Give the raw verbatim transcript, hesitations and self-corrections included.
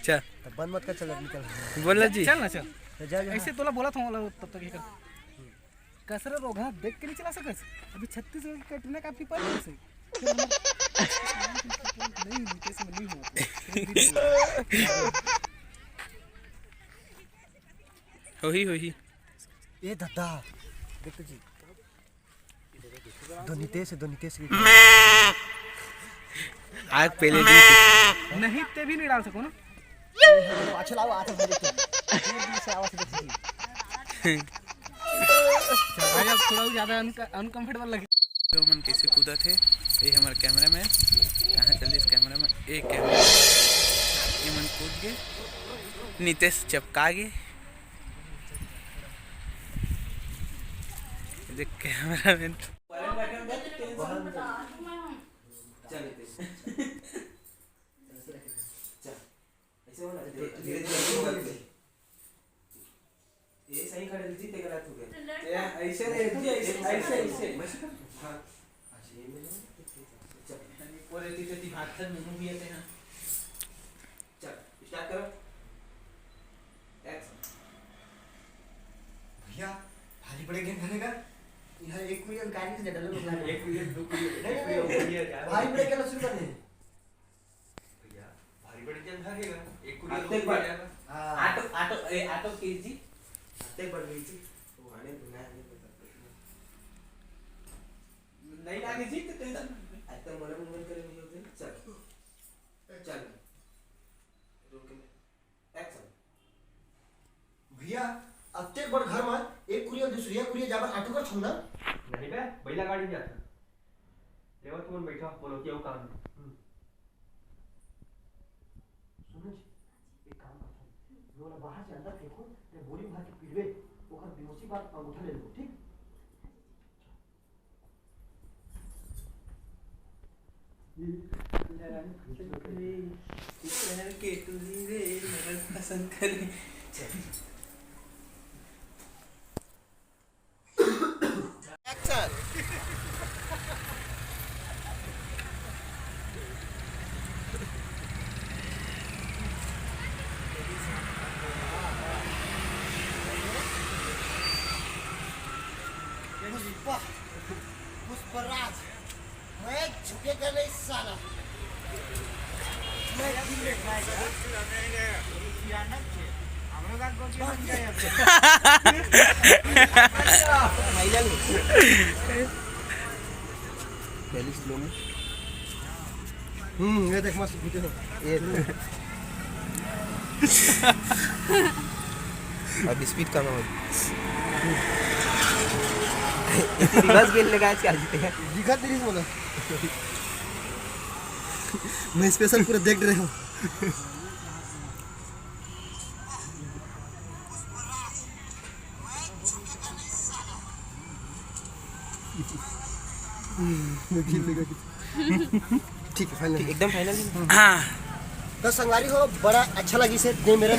अच्छा। तो बंद मत कर, चल, अब निकल। बोल ना जी। चल ना, चल। तो जा, जा। ऐसे तोला बोला था, तब तक ये कर। कसरा रोगहा देख के नहीं चला सकस। अभी छत्तीसगढ़ के कटरीना कैफ की पार्टी से। फिर हम नहीं, नीतीश में नहीं हुआ। होही, होही। ए दादा, देख तो जी। दो नीतीश, दो नीतीश की। आग पहले दी। नहीं, ते भी नहीं डाल सको ना। अच्छा, लाओ, आवाज देखते हैं। दूर दूर से आवाज देखते हैं। भाई, अब थोड़ा ज्यादा अनकंफर्टेबल लगे। जो मन कैसे कूदत हे, ये हमर कैमरा मैन। कहाँ चल दिस कैमरा मैन? ए कैमरा। ये मन कूद के नीतीश चपका गे। देख कैमरा मैन। चल, नीतीश। चल। ऐसे हो ना, धीरे, धीरे, धीरे, धीरे। ये सही खड़े जी, ते गलत हो गया। तो लड़ ये ऐसे रे जी, ऐसे, ऐसे, ऐसे। हाँ। अच्छा, ये मेरे में। चल। पूरे तीते ती हाथ में मुंह भी आते हैं। चल, start करो। Action। भैया, भारी पड़े गेंद धरेगा। यहाँ एक कुरिया गाड़ी से डबल बना। एक कुरिया, दो कुरिया। नहीं, नहीं, नहीं। भारी पड़े गेंद शुरू करने। भैया, भारी पड़े गेंद धरेगा। एक कुरिया, आते दो कुरिया बार। जाएगा। हाँ। ऑटो, ऑटो, ए, ऑटो कीजिए। आते बार लीजिए। वो आने दो, मैं आने दो। नहीं लागे जी, तो tension। आते मोला मोबाइल करे नहीं होते। चल। चल। रोक ले। Action। भैया, अत्ते बड़ घर में एक कुरिया दूसरी कुरिया जाबर ऑटो कर छूना। नहीं बे, बैला गाड़ी जाता। लेवा तुमन बैठा, बोलो कि अउ काम है। हम्म। सुनो जी, एक काम करता हूँ। ये वाला बाहर से अंदर फेंको, मैं बोरी भर के पीटवे, ओकर बेहोशी बाद अंगूठा ले लो, ठीक? Action। पुष्पा, पुष्पराज। मैं झुकेगा नहीं साला। मैं दिल में पहली slow में। हम्म, ये देख मस्त घुटे हो। ये। अब speed कम हो। बस गेल लगा के आ जाते हैं। दिखा तेरी बोला। मैं special पूरा देख रहे हूँ। ठीक है, final। ठीक, एकदम final है। हाँ। तो संगवारी हो, बड़ा अच्छा लगी से दे मेरा।